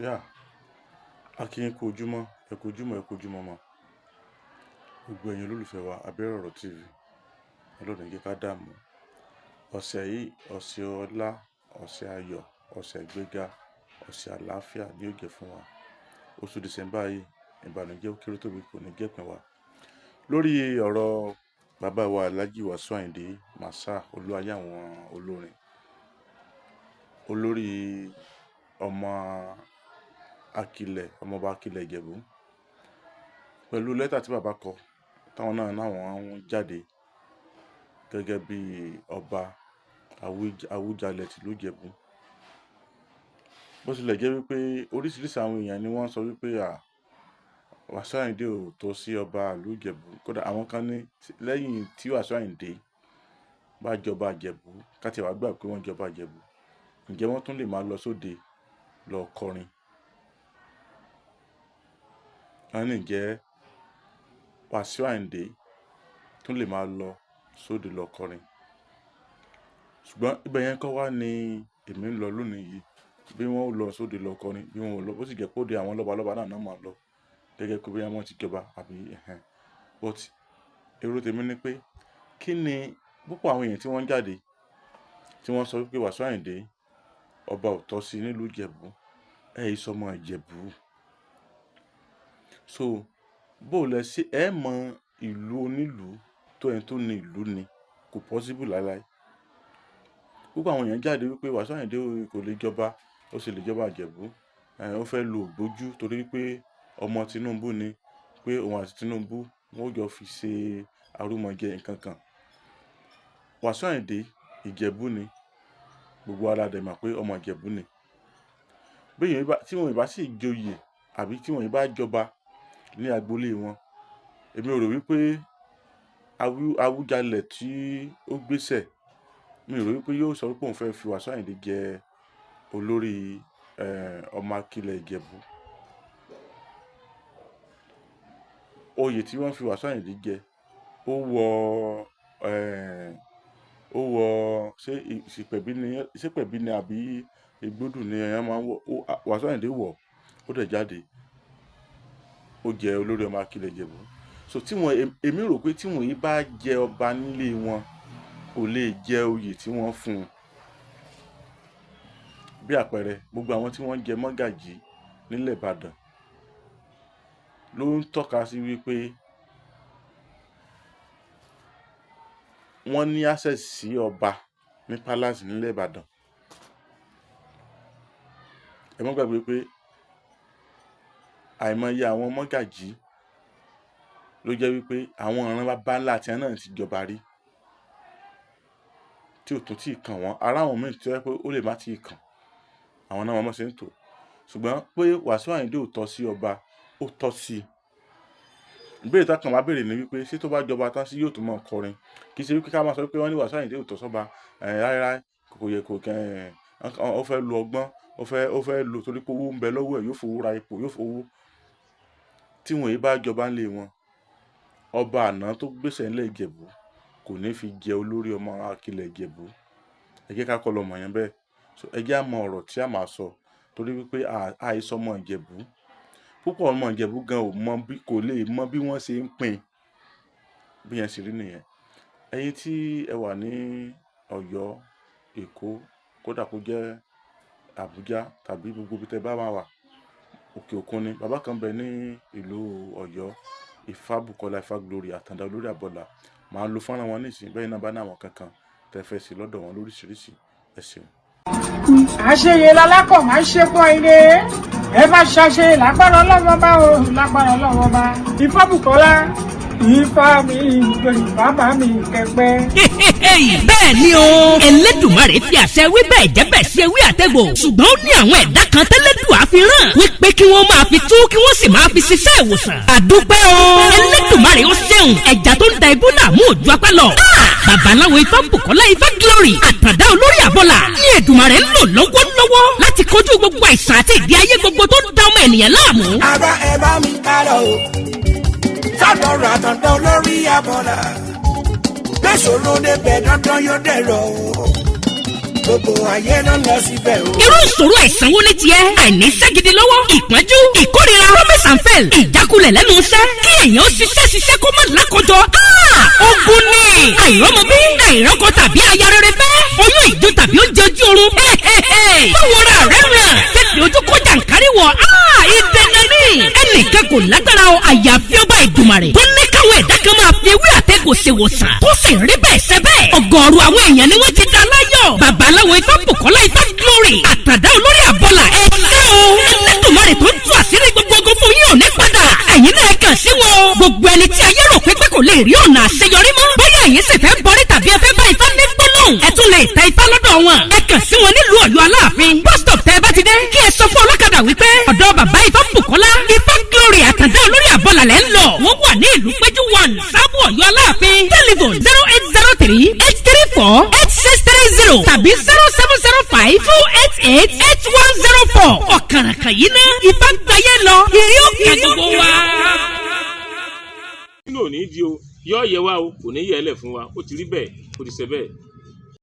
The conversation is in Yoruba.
Yeah, a kí yín kú ojúmọ́, ẹ kú ojúmọ́, ẹ kú ojúmọ́ mọ́. Gbogbo ẹ̀yin olólùfẹ́ wa, Abẹ́rẹ́ Ọ̀rọ̀ TV, Ọlọ́run ní jẹ́ ká dààmú. Ọ̀sẹ̀ yìí, ọ̀sẹ̀ ọlá, ọ̀sẹ̀ ayọ̀, ọ̀sẹ̀ ìgbéga, ọ̀sẹ̀ àlàáfíà ni yóò jẹ́ fún wa. Oṣù December yìí, ìbànújẹ́ ó kéré tóbi kò ní jẹ́ ìpín wa. Lórí ọ̀rọ̀ bàbá wa Alhaji Wasiu Ayinde Marshal, olúayé àwọn olórin, olórí ọmọ Akilẹ̀, ọmọọba Akilẹ̀ Ìjẹ̀bú, pẹ̀lú lẹ́tà tí bàbá kọ, táwọn náà náwọn ń jáde gẹ́gẹ́ bí ọba Awùjalẹ̀ tìlú Ìjẹ̀bú. Bó tilẹ̀ jẹ́ wípé oríṣiríṣi àwọn èèyàn ni wọ́n sọ wípé Wasiu Ayinde ò tó sí ọba ìlú Ìjẹ̀bú. Kódà àwọn kan ní lẹ́yìn tí Wasiu Ayinde bá jọba Ìjẹ̀bú, ká tí wàá gbà pé wọ́n jọba Ìjẹ̀bú, ǹjẹ́ wọ́n tún lè máa lọ sóde lọ kọrin? Wọ́n ní ǹjẹ́ Wasiu Ayinde tún lè máa lọ sóde lọ kọrin? Ṣùgbọ́n ibẹ̀ yẹn kọ́ wá ní èmi ń lọ lónìí yìí. Bí wọ́n ó lọ sóde lọ kọrin, bí wọ́n ò lọ, bó sì jẹ́ pé òde àwọn lọ́balọ́ba náà náà máa lọ gẹ́gẹ́ pé bóyá wọ́n ti jọba àbí ẹ̀hẹn. But èrò tèmi ni pé kí ni púpọ̀ àwọn èèyàn tí wọ́n ń jáde tí wọ́n sọ wípé Wasiu Ayinde ọba ò tọ́ sí nílùú Ìjẹ̀bú, ẹ̀ yìí sọmọ Ìjẹ̀bú. So bó lẹ ṣe ẹ mọ ìlú onílùú tó ẹni tó ní ìlú ni, kò possible láíláí. Púpọ̀ àwọn èèyàn jáde wípé Wasiu Ayinde kò lè jọba, ó sì lè jọba Ìjẹ̀bú. Ó fẹ́ lo ògbójú torí wípé ọmọ Tinubu ni, pé òun àti Tinubu wọ́n ó jọ fi ṣe arúmọjẹ nǹkan kan. Wasiu Ayinde Ìjẹ̀bú ni, gbogbo wa la dẹ̀ mọ̀ pé ọmọ Ìjẹ̀bú ni. Bí èèyàn bá, tí wọ́n ì bá sì joyè àbí tí wọ́n ì bá jọba ní agboolé wọn, èmi ò rò wípé Awùjalẹ̀ tí ó gbéṣẹ̀, mi ò rò wípé yóò sọ wípé òun fẹ́ fi Wasiu Ayinde jẹ olórí ọmọ Akilẹ̀ Ìjẹ̀bú. Oyè tí wọ́n fi Wasiu Ayinde jẹ, ó wọ ó wọ ṣé ìpẹ̀bí ni, ṣé ìpẹ̀bí ni àbí Igbódù ni ẹ̀yàn máa ń wọ̀. Wasiu Ayinde wọ̀, ó dẹ̀ jáde, ó jẹ olórí ọmọ Akilẹ̀ Ìjẹ̀bú. So tí wọ́n, èmi rò pé tí wọ́n yìí bá jẹ ọba nílé wọn, kò lè jẹ oyè tí wọ́n fún un. Bí àpẹẹrẹ, gbogbo àwọn tí wọ́n jẹ mọ́gàjí nílẹ̀ Ìbàdàn ló ń tọ́ka sí wípé wọ́n ní access sí ọba ní palace nílẹ̀ Ìbàdàn. Ẹ má gbàgbé pé àìmọye àwọn mọ́gàjí ló jẹ́ wípé àwọn ìran baba ńlá tí wọn náà ti jọba rí tí ò tún tí kàn wọ́n. Ara àwọn mìíràn tí ó jẹ́ pé ó lè má tí kàn, àwọn náà mọ̀ ṣe ń tò. Ṣùgbọ́n pé Wasiu Ayinde ò tọ́ sí ọba, ó tọ́ sí i. Ìbéèrè tí a kàn máa béèrè ni wípé ṣé tó bá jọba tán sí yóò tún máa kọrin? Kì í ṣe wípé ká máa sọ wípé wọ́n ní Wasiu Ayinde ò tọ́ sọ́ba, rárá, kò yẹ kó kẹ́ ẹ̀, ó fẹ́ lo ọgbọ́n, ó fẹ́ lo torí pé owó ń bẹ lọ́wọ́ ẹ̀, yóò fowó ra ipò, yóò fowó. Tí wọ́n yìí bá jọba nílé wọn, ọba àná tó gbéṣẹ̀ nílẹ̀ Ìjẹ̀bú kò ní fi jẹ olórí ọmọ Akilẹ̀ Ìjẹ̀bú. Ẹ jẹ́ ká kọ́ lọ mọ̀ yẹn bẹ́ẹ̀. So ẹ jẹ́ á mọ ọ̀rọ̀ tí a máa sọ torí wípé àìsọ ọmọ Ìjẹ̀bú. Púpọ̀ ọmọ Ìjẹ̀bú gan ò mọ bí, kò lè mọ bí wọ́n ṣe ń pín. Bí yẹn ṣe rí nìyẹn. Ẹ̀yin tí ẹ wà ní Ọ̀yọ́, Èkó, kódà kó jẹ́ Àbújá tàbí gbogbo ibi tí ẹ bá máa wà, òkè òkun ni. Bàbá kan bẹ ní ìlú Ọ̀yọ́, Ifábùkọ́lá Ifáglory, Àtàndá olórí Àbọ̀là. Màá lo fọ́nrán wọn nísìnyí, bẹ́ẹ̀ náà bá ní àwọn kankan tẹ fẹ́ sí lọ́dọ̀ wọn lóríṣiríṣi. Ẹ ṣeun. Àṣeyẹ lalákọ̀ máa ń ṣe pọ́n ilé. Ẹ bá ṣàṣe lágbára Ọlọ́run bá o, lágbára Ọlọ́run bá. Ifábùkọ́lá, Ifá mi, bàbá mi kẹpẹ. Bẹ́ẹ̀ ni o, Ẹlẹ́dùmarè fi àṣẹ wí bẹ́ẹ̀ jẹ́ bẹ́ẹ̀ ṣe wí àtẹ̀gbò. Ṣùgbọ́n ó ní àwọn ẹ̀dá kan tẹ́lẹ́dùn àfihàn wípé kí wọ́n máa fi tú kí wọ́n sì máa fi ṣiṣẹ́ ìwòsàn. Àdúpẹ́ o, Ẹlẹ́dùmarè ó ṣeun. Ẹja tó ń da ibú làmú òjò apá lọ. Babaláwo Ifábùkọ́lá Ifáglory, Àtàndá olórí Àbọ̀là ní Èdùmàrè ń lò lọ́wọ́lọ́wọ́ láti kojú gbogbo àìsàn àti ìdí ayé gbogbo tó ń da ọmọ ènìyàn láàmú. Ara ẹ bá mi ká lọ o, sọ́dọ̀ Àtàndá olórí Àbọ̀là. Gbèsòrò débẹ̀ dandan yóò dẹ̀rọ̀ o. Gbogbo ayé náà lọ síbẹ̀ o. Irú ìṣòro àìsàn wo ni tiẹ̀? Àìníṣẹ́ gidi lọ́wọ́, ìpọ́njú, ìkórira, promise and fail, ìjákulẹ̀ lẹ́nu iṣẹ́, kí èèyàn ṣiṣẹ́ ṣiṣẹ́ kó má lákọjọ. Ah! Ogun ni àìrọ́mọbí, àìrọ́kọ tàbí aya rere fẹ́, oyún ìjó tàbí oúnjẹ ojú oorun. Báwo ra rẹ̀ ràn fífi ojú kó jàǹkárí wọ̀? Ah! Ìdènà ni ẹnìkan kò lágbára o, àyàfi ọba Ìdùmarè tó ní káwọn ẹ̀dá kan máa fi ewé àtẹ̀gùn ṣèwòsàn, tó sì rí bẹ́ẹ̀ ṣe bẹ́ẹ̀. Ọ̀gọ̀ọ̀rọ̀ àwọn èèyàn ni wọ́n ti dá láyọ̀. Babaláwo Ifá Bùkọ́lá Ifá Glory, àtàdá olórí àbọ̀là, ẹ ṣé o. Ẹlẹ́dùnmarè tó ń tú àṣírí gbogbo ogun fún yín ò ní padà. Ẹ̀yin náà kàn sí wọn o. Gbogbo ẹni tí ayé rò pé kò lè rí ọ̀nà àṣeyọrí mọ́, bóyá ẹ̀yin sì fẹ́ bọ́rí tàbí ẹ fẹ́ bá Ifá ní gbólóhùn, ẹ tún lè tẹ Ifá lọ́dọ̀ wọn. Ẹ kàn sí wọn nílùú Ọ̀yọ́ Aláàfin bus stop. Tẹ́ ẹ bá ti dé, kí ẹ sọ fún ọlọ́kadà wípé ọ̀dọ̀ bàbá Ifá Bùkọ́lá Ifá Glory, àtàdá olórí àbọ̀là lẹ́ ń lọ. Wọ́n wà ní ìlú Péjú 1, Sábò, Ọ̀yọ́ Aláàfin. Telephone 08038348630 tàbí 07052888104. Ọ̀kàràkàn yìí ná Ifá gbayé lọ, ìrí òkè gbogbo wa. Nínú òní di o, yọ yẹ wa o, kò ní yẹ ẹ lẹ fún wa. Ó ti rí bẹ́ẹ̀, ó ti ṣe bẹ́ẹ̀.